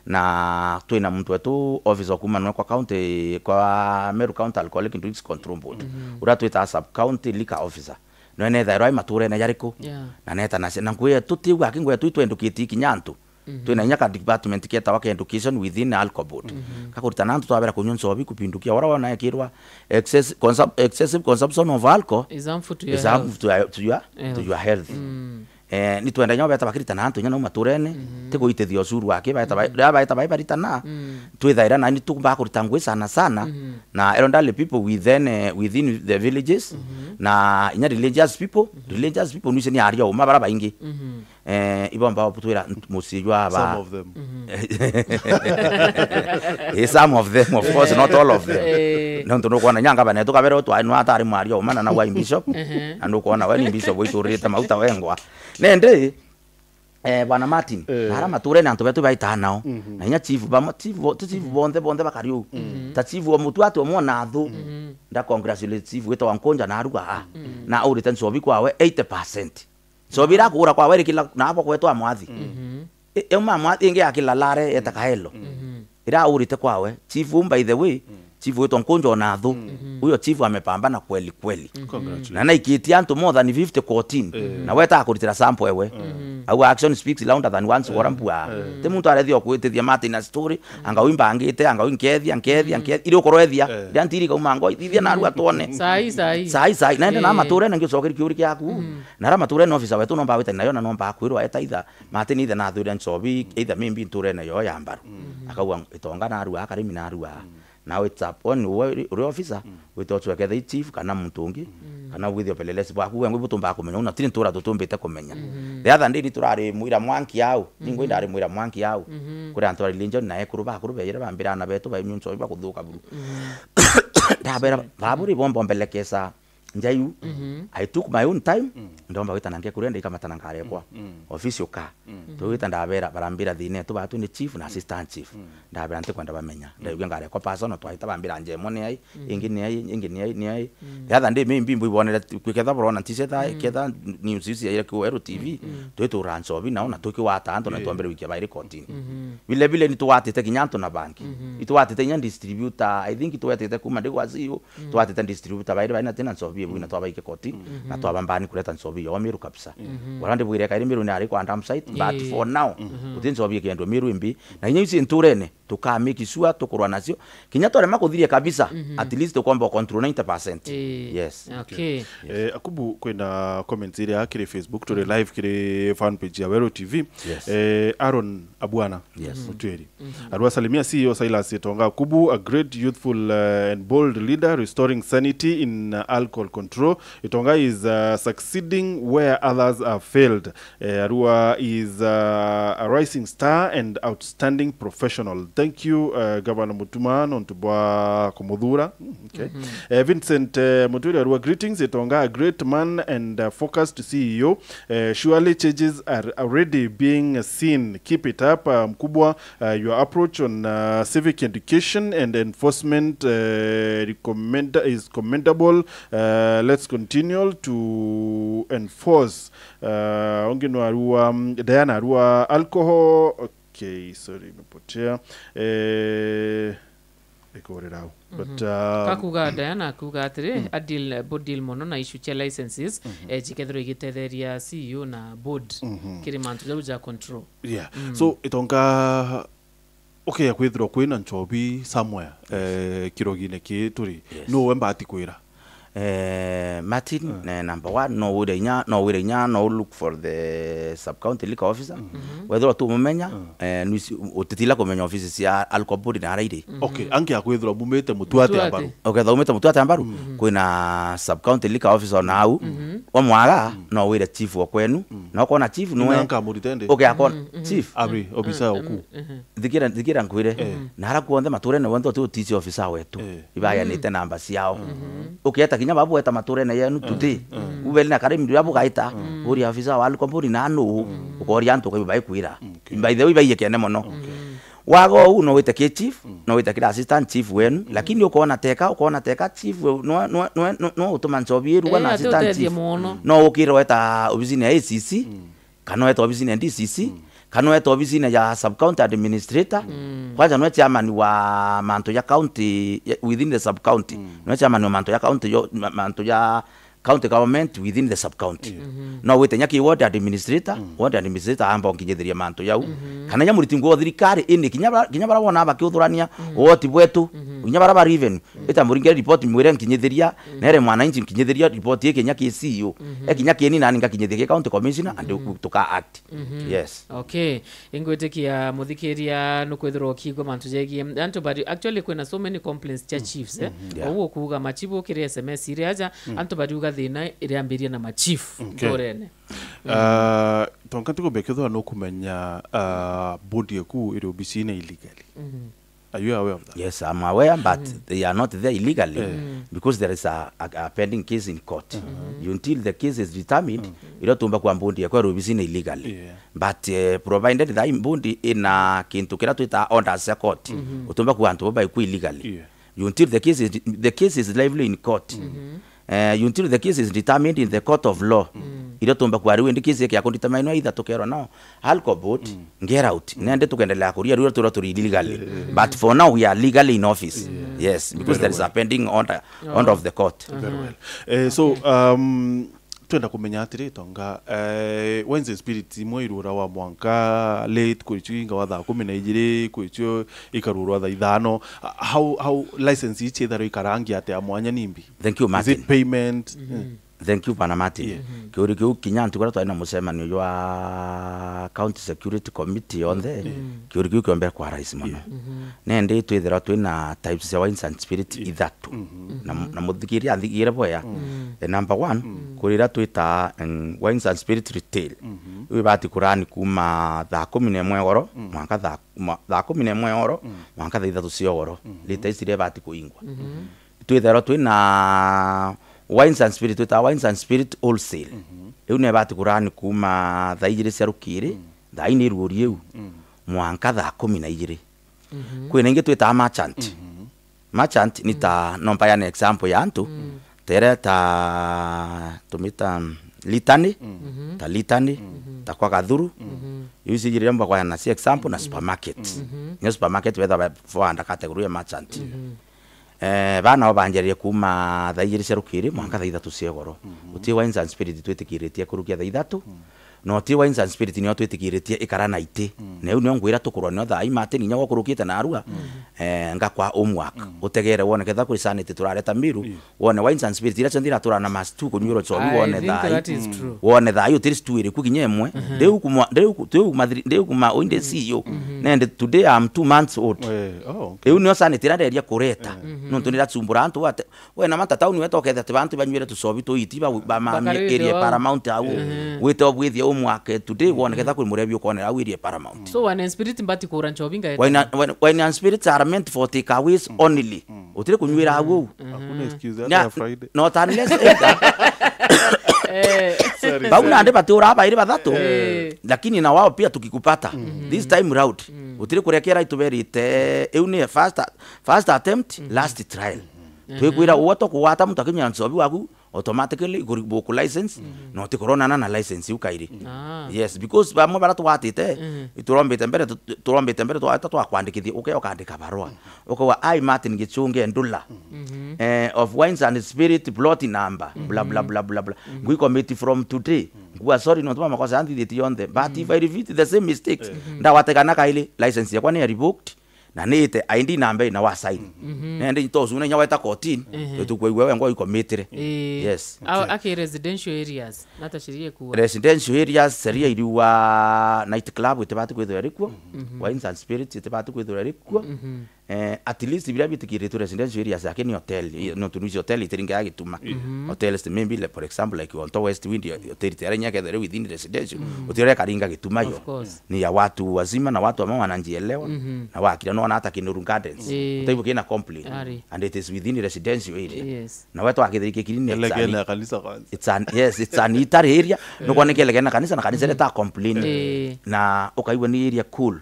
Na twina muntu wetu officer kuma nwe kwa county, kwa Meru County Alcoholic Drinks Control Board. Uria twitaga sub county liquor officer. Nwe nethairwa ai maturene jariku? Yeah. Na neta na, na ngugi yetu tiu aki ngugi yetu itwendukitie kinya antu. Mhm. Twina inya ka department ketawa ka education within alcohol board. Mhm. Gakuritana antu twabera kunywa nchobi kupindukia. Ora wona ekirwa excess-, consum-, excessive consumption of alcohol is harmful to your is harmful health. To your, to your, to Health. Your health. Mm. Eh, ni twenda inya beta bakiritana antu inya nau maturene, mhm, ti kuitithia ucuru wake, beta ba-, mhm, riria beta bai baritana, mm, twithaira na ni tukumba kurita ngui sana sana, mhm, na elderly people within, eh, within the villages, mhm, na inya religious people, mhm, religious people nise ni aria uma bara baingi. Mhm. Eh, ibomba butwira mucii jwa ba- Some of them. Mhm. Eh, some of them, of course, not all of them. Eh. Nontu nukwona nyanga bane tukabere utwa no atari mwaria uma na na wine bishop. Ehe. Na nukwona we ni bishop witurite mauta wengwa. Nende, eh, Bwana Martin, eh, na ara mature ni antu betu baita nao. Mhm. Na inya chief bamo, chief bo-, ti chief, mhm, bonthe, bonthe bakari uu. Mhm. Ta chief wa mutu ati omwe na thu. Mhm. Nda congratulate chief witwa Nkunja na aruga a. Mhm. Na urite nchobi kwawe eighty percent. Nchobi irakugura kwawe iri kila na abo kwetwa mwathi. Mhm. I-, euma mwathi ingi ya kila lare yeta kaelo. Mhm. Iraurite kwawe. Chief u, by the way, mm, chief witwa Nkunja ona thu. Mhm. Huyo chief amepambana kweli kweli. Mhm. Congratulations. Na naikitie antu more than fifty kotini. Eh. Na weta akuritira sample ewe. Mhm. Au action speaks louder than words, eh, wara mbua. Eh. Ti muntu arethia kwitithia Martin na story, mm, anga uimbangite, anga uinkethia, nkethia, mm, nkethia. Iri ukorethia, eh, ria ntiri kauma ngo, ithia na arua twone. Sai, sai. Sai, sai. Nende na, eh, mature na ngiucokeria kiuri kiaku. Mm. Na ara mature na officer wetu nomba wita nayo na nomba kwirwa eta itha. Martin ithe nathwire nchobi, either maybe nturene yo ya mbaru. Mm. Akauga itonga narua, akarimi narua. Mm. Now it's up on we, uri officer, mm, wite ucwekethe i chief kana muntu ungi, mm, kana withie upelelezi bwaku, we ngwi butumba kumenya, una tiri ntura tutumbite kumenya. Mm. The other day ni turari mwira mwanki au, ningwe, mm-hmm, ndari mwira mwanki au. Mm-hmm. Kuri antu ari Legion na ekuru bakuru beyire bambira ana betu baimyu nchobi bakuthuka buru. Mm. Ndabera, baburi bomba mbelekesa. Njaiu, mhm, I took my own time, mm, ndomba gwita na ngekuria, ndaikamata na ngari yakwa. Mm, mm. Ofisi uka. Mm. Tugita ndabera, barambira thina yetu batu ni chief na assistant chief. Mm. Ndabera ntikwenda bamenya. Mm. Ndaigua ngari yakwa personal, twaita bambira njemo ni ai, mm, ingi ni ai, ingi ni ai, ni ai. Mm. The other day, maybe mbibonere, kwiketha borona, ticetha, mm, ketha news ici yaire ku Weru T V, mm, mm, twitura nchobi nao na tukiwata antu na, yeah, twambire wikia bairi kotini. Mhm. Vile vile ni tuwatite kinya antu na banki. Mhm. Ituwatite inya distributor, I think tuwetite kuma ndigwa C E O, mm, twatite distributor bairi baina tina nchobi ebu na, mm, twabaike kotini, mm, na twabambani kureta nchobi yo Meru kabisa. Mhm. Wala ndibwire kairi Meru ni ari kwa dump site, but, ii, for now, mhm, guti nchobi ikiendwa Meru imbi. Na inya ici nturene, tuka make sure tukurwa nacio. Kinya twarema kuthiria kabisa, mhm, at least tukomba control ninety percent. Ii. Yes. Okay. Yes. Eh, Akubu, kwina comments iria kiri Facebook, turi live kiri fan page ya Weru T V. Yes. Eh, Aaron Abwana, yes, Mutwiri. Mhm. Arua salimia C E O Silas Itonga Akubu, a great youthful, uh, and bold leader restoring sanity in, uh, alcohol control. Itonga is, uh, succeeding where others have failed. Eh, Arua is, uh, a rising star and outstanding professional. Thank you, uh, Governor Mutuma, nontu bwa kumuthura. Mm, okay. Mhm. Eh, Vincent, eh, Mutwiri Arua, greetings. Itonga, a great man and, uh, focused C E O. Eh, surely changes are already being seen. Keep it up, uh, mkubwa. Uh, your approach on, uh, civic education and enforcement, uh, recommend-, is commendable. Uh, let's continue to enforce. Uh, ungi no Arua, um, Diana Arua, alcohol. Okay, sorry, imepotea. Eh, ikurira au. But, mhm, um, kakuga Diana akuga atiri, mm, a deal, bo deal mono na issue cia licenses, mhm, eh, cikethirwa igitetheria C E O na board, mhm, kiri mantu jau ja control. Yeah. Mm. So, Itonga, okay, ya kwithirwa kwina nchobi somewhere, yes, eh, kirogine ki turi. Yes. No we mbati kwira? Eh, Martin, mm, eh, number one, no wire inya, no wire inya, no look for the sub-county liquor officer. Mhm. Wethirwa tumumenya, mm, eh, nuisi, utitila kumenya ofisi cia alcohol board na arairi. Mhm. Okay, angi akwithirwa mumite Mutuate, Mutuate. Ambaru. Ukethirwa umite Mutuate Ambaru, mhm, kwina sub-county liquor officer ona au. Mhm. Wamwaga, mm, no wire chief wa kwenu. Mm. Na ukona chief niwe. Nanga murite ndi? Okay, akona, mhm, mhm, chief. Abi, mm, obisa, mm, oku. Mm, mhm. Thikira, thikira nkwire. Eh. Na ara kuonthe maturene wonthe uti utici officer wetu. Eh. Ibayanite, mm, namba ciao. Mhm. Ukieta kinya babu weta maturene yenu, mm, today. Mm. Ubeli na karimu ya bugaita. Mm. Uria officer wa alcohol board na nu. Mm. Ukoria antu kwa ibai kwira. Okay. By the way, ibai ikene mono. Okay. Wago u no wite ki chief, mm, no wite kira assistant chief wenu, mm, lakini ukona teka, ukona teka chief we, no, no, no, no, no utuma nchobi iruga, eh, na ati assistant uteethie chief mono. No ukire weta obisine ya A C C, mm, kana weta obisine ya D C C, mm, kana weta obisine ya sub-county administrator. Mm. Kwanja nwe chairman wa mantu ya county, ya, within the sub-county. Mm. Nwe chairman wa mantu ya county yo, ma-, mantu ya county government within the sub county. No wite nya ki ward administrator, ward administrator amba unkinyithiria mantu jau. Kana nya muriti nguo thirikari ini kinya bara, kinya bara wona bakiuthurania woti bwetu, kinya bara ba revenue. Ita muringire report mwire nkinyithiria, nere mwananchi nkinyithiria report ii kinya ki C E O. E kinya ki ni nani ngakinyithiria ki county commissioner and tuka act. Yes. Okay. Ingwitikia muthikiria nukwithirwa ukiigua mantu jegie antu bari, actually kwina so many complaints cha chiefs, eh? Yeah. Ou ukuuga machibu ukiri S M S iri aja, antu bariuga thina iriambiria na machief. Okay. Nturene. Uh, tonka ntikumbe kethwa nukumenya, uh, board yaku iri obisine illegally. Are you aware of that? Yes, I'm aware, but they are not there illegally because there is a, a, a pending case in court. Until the case is determined, irio tumba kwa board yakwa iri obisine illegally. Yeah. But, eh, provided that board ina kintu kiria twita orders cia court, utumba kwa antu baba ku illegally. Yeah. Until the case is, the case is lively in court. Eh, until the case is determined in the court of law. Irio tumba kwa riu indi case yake ya kudetermine either tukerwa no, alcohol board, get out. Nende tukendelea kuria riu turia turi illegally. But for now we are legally in office. Yes, because there is a pending order, order of the court. Very well. Eh, so, um, twenda kumenya atiri, tonga, eh, Wines and Spirits imwe irura wa mwanka late, kwicio inga wa thaa kumi na ijiri, kwicio ikarurwa thaa ithano. How, how license ici itharwa ikarangi atia mwanya nimbi? Thank you, Martin. Is it payment? Thank you, Bwana Martin. Yeah. Kiuri kiu kinya ntuku iria twari na mucemanio jwa County Security Committee yonthe, kiuri kiu kiombere kwa rais mono. Nende twithirwa twina types cia wines and spirit ithatu. Na, na muthikiria athigire boya. The number one, kuri iria twita, mm, wines and spirit retail. Iu ibati kurani kuma thaa kumi na imwe oro, mwanka thaa, mwa-, thaa kumi na imwe oro, mwanka thaa ithatu cia oro. Rita ici iria ibati kuingwa. Twithairwa twina wines and spirit, twitaga wines and spirit wholesale. Iu ni ibati kurani kuma thaa ijiri cia rukiri, thaa ini iruori iu, mwanka thaa kumi na ijiri. Kwina ingi twitaga merchant. Merchant ni ta, no mpeane example ya antu, tere ta, tumita Litani, ta Litani, ta kwa Gathuru, iu cijiri mba kwa na cia example na supermarket. Nyo supermarket wetha ba fall under category ya merchant. Eh, bana o banjaririe kuma thaa ijiri cia rukiri mwanka thaa ithatu cia igoro. Uti wines and spirit twitikiritie kurukia thaa ithatu. No ti wines and spirit nio twitikiritie ikara na iti. Na iu nio ngwira tukurwa nio thaa ii Martin, inya gwakurukite narua, eh, ngakwa homework. Utegere wone ketha kuri sanity turareta Miru, wone wines and spirit iria cionthe iratura na mastu kunyuirwo chobi, I wone think thaa ii. That is true. Wone thaa ii utiri stu iriku kinya imwe. Riu kuma, riu ku-, riu kuma thiri-, riu kuma oinde C E O. Nende today I'm two months old. Eh, oh, okay. Iu nio sanity iria nderia kureta. Nontu nirachumbura antu ate, we na mata town weta uketha ati bantu banyuire tuchobi tuiti ba, ba mamie Bakarite area au. Paramount au. Wite obwithie umwake today wone ketha kuri murebi ukonera au area Paramount. So wine and spirit mbati kura nchobi ngaeta. Wine, wine, wine and spirits are meant for takeaways only. Utire kunywira au. Hakuna excuse, hata ya Friday. Not unless either. Eh. Sorry, bau sorry. Nandi bati ura bairi bathatu. Eh. Lakini na wao pia tukikupata. This time round. Utire kurekera ituberite. Eu ni first, first attempt, last trial. Twikwira uwe tokugwata muntu akinyira nchobi waku, automatically ikuri-, buku license, na utikuronana na license iu kairi. Ah. Yes, because bamwe bara tugwatite, turombite mbere, tu-, turombite mbere twaweta twakwandikithia, uke ukandika barua. Ukauga, "I Martin Gichunge Ndula, eh, of wines and spirit plot number, bla, bla, bla, bla, bla. Ngwi commit from today. Ngua sorry, nontu bwa makosa yanthithitie yonthe. But if I repeat the same mistakes, ndagwatikana kairi, license yakwa ni ya revoked." Na niite I D namba ina wa sign. Nende itocu na inya weta kotini, tukwigua we ngo ikomitire. Ii. Yes. Au, aki residential areas, nata sheria ikuwa? Residential areas, sheria iriuga night club itibati kwithirwa iri kuo. Wines and spirits itibati kwithirwa iri kuo. Eh, at least biria bitikiritwe residential areas yake ni hotel. I-, no tunuci hotel itiringa ya gituma. Hotels maybe, like, for example, like Onto West Wind, hotel tere inya kethire within residential. Utire karinga gituma yo. Of course. Ni ya watu wazima na watu ambao wanajielewa, na wakira no hata Kinuru Gardens. Eh. Utaibu kina complain. Ari. And it is within residential area. Yes. Na wetu akithiri kikiri ni Ele kena kanisa kwanza. It's an, yes, it's an itari area. Nukwona ni kele kena kanisa na kanisa ile ta complain. Eh. Na ukaigua ni area cool.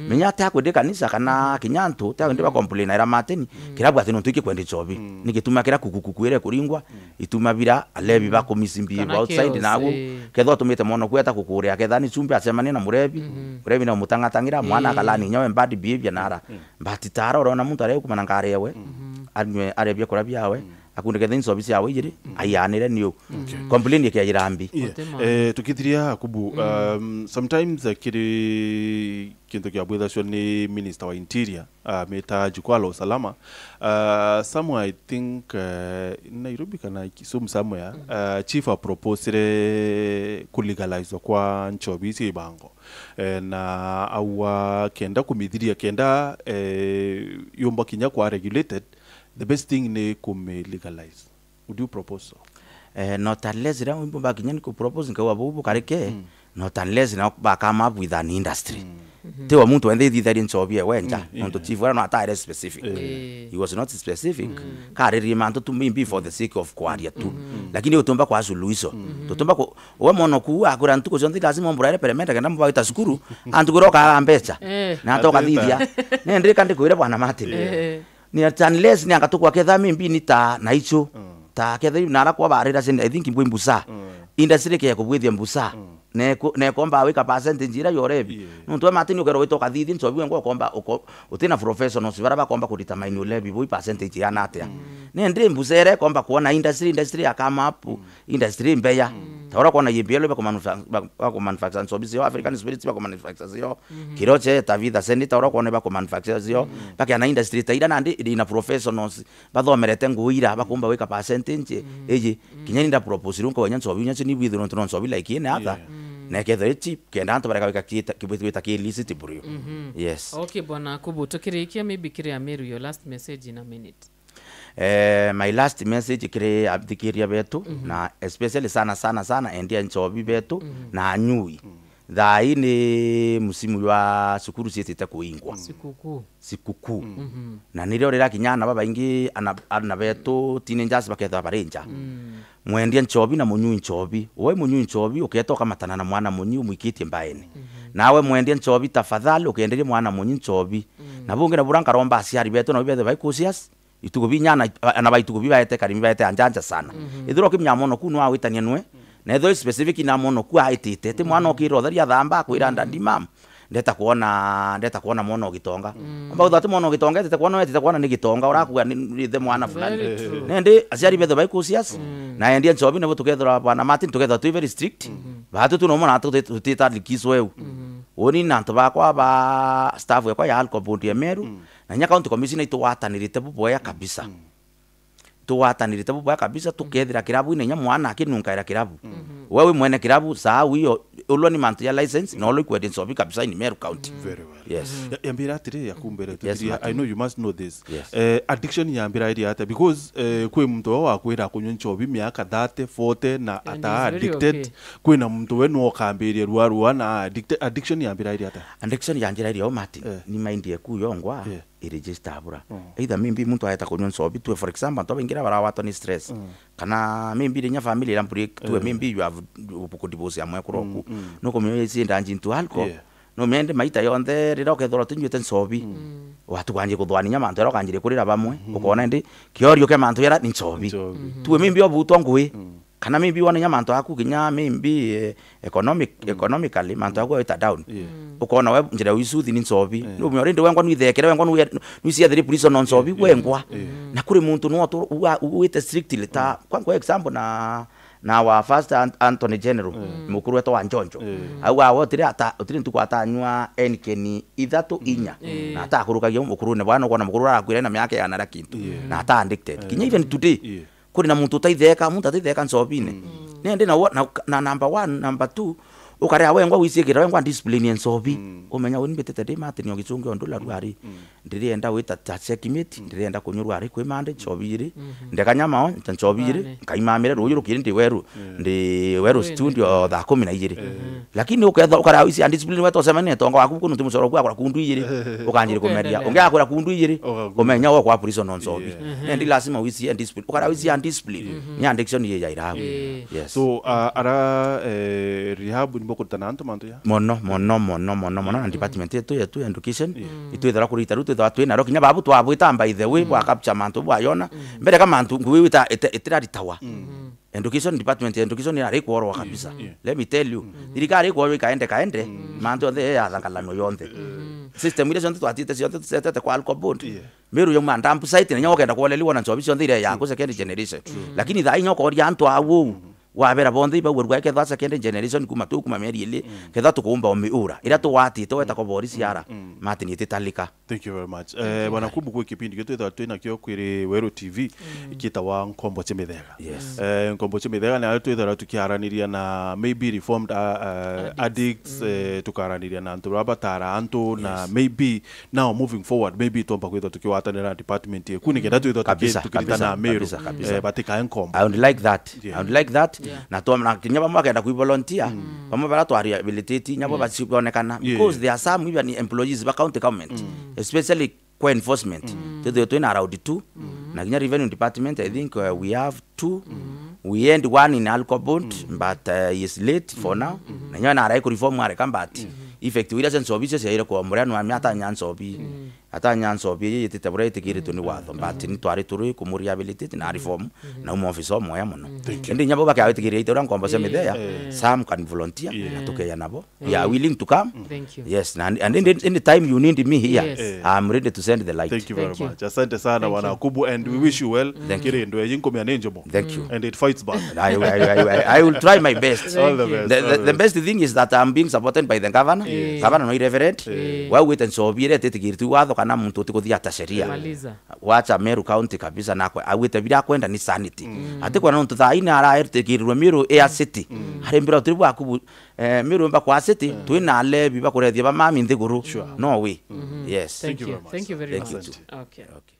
Menya ate akwende kanisa kana kinya antu, te akwende ba complain era Martin, kirabu ati nontu iki kwende chobi. Ni gituma kira kuku kuku ire kuringwa, ituma bira alevi ba kumisi mbi outside chaos, na agu. Eh. Kethwa atumite mwana kweta kukuria, ketha ni chumbi acemania na murevi. Murevi na umutangatangira, mwana akalani nyawe bad behavior nara. But tara urona muntu arekumana ngari ewe, anywe arebia kura biawe, Akunde ketha insobi ciawe ijiri, aianire niu. Complain ikiajira mbi. Yeah. Ote maana. Eh, tukithiria Kubu, um, sometimes, eh, kiri kintu kia bwithacua ni Minister wa Interior, uh, mita Jukwaa la Usalama. Uh, somewhere, I think, uh, Nairobi kana Kisumu somewhere, uh, chief aproposire kulegalize kwa nchobi ici ibango. Eh, na aua kenda kumithiria, kenda, eh, yumba kinya kwa regulated, the best thing ni kumilegalize. Would you propose so? Eh, not unless riria wimbo bakinya ni kupropose nkauga buu bukarike, not unless na bakama up with an industry. Tiwa muntu wenthe ithitharie nchobi ewe nja, nontu chief ara no ataire specific. Eh. He was not specific. Karirie mantu tu maybe for the sake of kwaria tu. Lakini utumba kwa suluhisho. Tutumba ku, we mono ku akwira ntuku cionthe lazima mburaire peremende kenda mubawita cukuru, antu kwira ukaga mbecha. Eh. Na atoka thithia. Nendrika ndikwire bwana Martin. Eh. Ni at unless ni anga tukwa ketha maybe ni ta na icio. Ta ketha na ara kwa barira send, I think mbwi mbusa. Industry ke kubwithia mbusa. Neko, nekomba wika percentage ira yorebi. Yeah. Nontu we Martin ukero wita ukathithia nchobi wengwa ukomba uko-, utina professionals bara bakomba kudetermine ulebi bui percentage ya natia. Nende mbusa ere komba kuona industry, industry ya come up, industry mbeya. Ta ura kuona yimbi elo bakumanufacture nchobi cio, African Spirits bakumanufacture cio. Kiroche, Tavitha, Senator, ura kuona bakumanufacture cio. Bakiana industry ta ira nandi ina professionals bathomerete nguu ira, bakumba wika percentage iji. Kinya ni nda propose runka wenya nchobi, nya ni bwithirwa ntu no nchobi like ine atha. Yeah. Na ketho i cheap, kenda antu bareka wika kita, kibwita ki illicit brew. Yes. Okay, bwana Kubu, tukirikia, maybe kiri Ameru, your last message in a minute. Eh, my last message kiri athikiria betu, na especially sana, sana, sana, endia nchobi betu, na anyui. Thaa ii ni musimu jwa cukuru ciitite kuingwa. Sikukuu. Sikukuu. Na nirio rirakinya ana babaingi, ana, ana betu, teenagers, bakethirwa bari nja. Mwendia nchobi na munyui nchobi. We munyui nchobi, uketa ukamatana na mwana munyi umwikitie mbaene. Nawe mwendia nchobi, tafadhali, ukenderie mwana munyi nchobi. Na bungi na bura nkaromba aciari betu, na bethirwe bai cautious, itugo binya ana, ana ba itugo bibaete karimi baete anjanja sana. Ethirwa ukimenya mono ku no awitania nwe, na ethirwa specific na mono ku aitite, ti mwana ukira uthari athamba akwira, "Daddy, mam, ndeta kuona, ndeta kuona mwana ugitonga." Omba uthati mwana ugitonga, etete kuona, etete kuona ni gitonga, urakua ni, ni the mwana fulani. Very true. Nende aciari bethe bai cautious, na endia nchobi nabo tukethirwa bwana Martin, tukethirwa twi very strict. Batu tu no mwana tutita likiso eu. Uni na antu bakwa ba staff ekwa ya Alcohol Board ya Meru, na inya County Commissioner itugwatanirite bubwea kabisa. Tugwatanirite bubwea kabisa, tukethira kirabu-ini inya mwana akinunkaira kirabu. We wi mwene kirabu, sahau hiyo, ulwa ni mantu ya license, na ulwa ikwendia nchobi kabisa in Meru County. Very well. Yes. Ya-, yambira atiri, yakumbere, yes, tutiria, Martin. I know you must know this. Yes. Eh, addiction yambira iri atia? Because, eh, kwi muntu we wakwira kunywa nchobi miaka thirty, forty, na ata addicted. And he's very okay. Kwina muntu we no ukambiria rua rua na addicted. Addiction yambira iri atia? Addiction yanjira iri o, Martin. Eh. Ni mind eku yongwa. Yeah. I register bura. Either maybe muntu aeta kunywa nchobi, tue for example, antu abaingi baria barawatwa ni stress. Kana maybe rinya family ira break, tue maybe you have kudivorce ya mwekuru oku. No kumenya isi indulge into alcohol. Yeah. No mende maita yonthe riria ukethirwa utinyuite nchobi. Watu kwanjia kuthwania mantu era ukanjiria kurira bamwe. Ukona ndi kiorio kia mantu era ni nchobi. Nchobi. Tue maybe obutwa ngui. Kana maybe wona inya mantu aku kinya maybe, eh, economic, economically, mantu aku awita down. Yeah. Ukona we njira ya uisuthi ni nchobi. Yeah. Ni umenya already wengwa nwithekere, wengwa nwi-, nwiciathiri prison on nchobi, yeah, wengwa. Yeah. Na kuri muntu no tu-, uwa-, uwite strictly ta, kwa, kwa example na, na our first An-, Attorney General, mukuru wetu wa Njonjo. Yeah. Au awe utiri ata-, utiri ntuku atanywa enkeni ithatu, inya. Yeah. Na atakurukagia mukurune bwana, ukona mukuru arakwira na miaka ya nara kintu. Yeah. Na ata addicted. Kinya even today. Yeah. Kuri na muntu utaitheka, muntu ataitheka nchobine. Nende na, na, na number one, number two, ukarea wengwa wiciikira wengwa discipline ya nchobi. Umenya uni mbitite ndi Martin o Gichungi o ndula rwari. Ndirienda wita ta checkmate, ndirienda kunywa rwari kwi mande nchobi iri. Ndeka nyama o, nta nchobi iri, nkaimamire ruuju rukiri ndi weru, ndi weru studio thaa kumi na ijiri. Lakini uketha ukarea wici ya discipline wetu usemania tonga waku kunu timucoro kwa kura kundu ijiri, ukanjiri kumeria. Ungi akura kundu ijiri, umenya wo kwa prison o nchobi. Nende lazima wici ya discipline. Ukara wici ya discipline. Ni addiction ye ya irabu. Yes. So, uh, ara, eh, rehab ni bokurutana antu mantu ya? Mono, mono, mono, mono, mono, na department yetu, yetu ya education, itwithira kurita riu twithira twina ro kinya babu twabwita by the way, bwa capture mantu bwa yona. Mbere ka mantu ngui wita ite-, itira ritawa. Education department ya education irari kworwa kabisa. Let me tell you. Thirikari ikworwa ikaende kaende, mantu yonthe ya thangalano yonthe. System iria cionthe twatite cionthe tucetete kwa alcohol board. Yeah. Meru yauma dump site, na inya ukenda kwoleliwa na nchobi cionthe iria yaku second generation. Lakini thaa inya ukoria antu au uu, wabera bonthe ibauerua kethwa second generation kuma tu kuma mieri ili, kethwa tukuumba umiura. Iria tuwatite weta kwa borisi ara, Martin ititalika. Thank you very much. Eh, bwana Kubu, kwi kipindi gitwithaga twinakio kwiri Weru T V, ikitawa Nkombo cia Mithega. Yes. Eh, Nkombo cia Mithega nayo twithaga tukiaraniria na maybe reformed, uh, uh, addicts, eh, tukaraniria na antu baria batara antu na maybe now moving forward, maybe twomba kwithwa tukiwatanira na department yeku, nikenda twithwa tuki-, kabisa, tukiritana kabisa, Meru, kabisa, kabisa, eh, batikae nkombo. I would like that. Yeah. I would like that. Yeah. Na twamna kinya bamwe bakenda kwi volunteer, bamwe bara twa rehabilitate, nyabo bacibonekana. Yeah. Because there are some even employees ba county government, especially kwa enforcement. Twithwe twina around two, na kinya revenue department, I think, uh, we have two. We had one in alcohol board, but, uh, he is late for now. Na nyo narai ku reform areka, but effect iria cia nchobi icio ciaire kwa muria nwa miata nya nchobi. Ata nya nchobi iji yitite buria yitikiritwe ni watho, but ni twari turi kumu rehabilitate na reform, na uma officer omoya mono. Indi nyabo bakiawitikiria ite uria nkombo cia Mithea, some can volunteer, na tukeya nabo. We are willing to come. Thank you. Yes, na, and any, any time you need me here, yes, I'm ready to send the light. Thank you very much. Asante sana, bwana Kubu, and we wish you well. Thank you. Kiri ndu eji nkumia ni njomo. Thank you. And it fights back. I, I, I, I, I will try my best. All the best. The, the, the best thing is that I'm being supported by the governor. Yes. Governor no irreverent. Yes. Wauite nchobi iria ititikiritwe watho kana muntu utikuthia ta sheria. Maliza. Wacha Meru County kabisa, nakwe auite biria akwenda ni sanity. Ati kwona nontu thaa ina araetikirirwe Meru air city. Ari mbira utiri bwa Kubu, eh, Meru mba kwa city, twina alevi bakurethia ba mami nthiguru. Sure. No way. Yes. Thank you very much. Thank you very much. Thank you. Okay. Okay.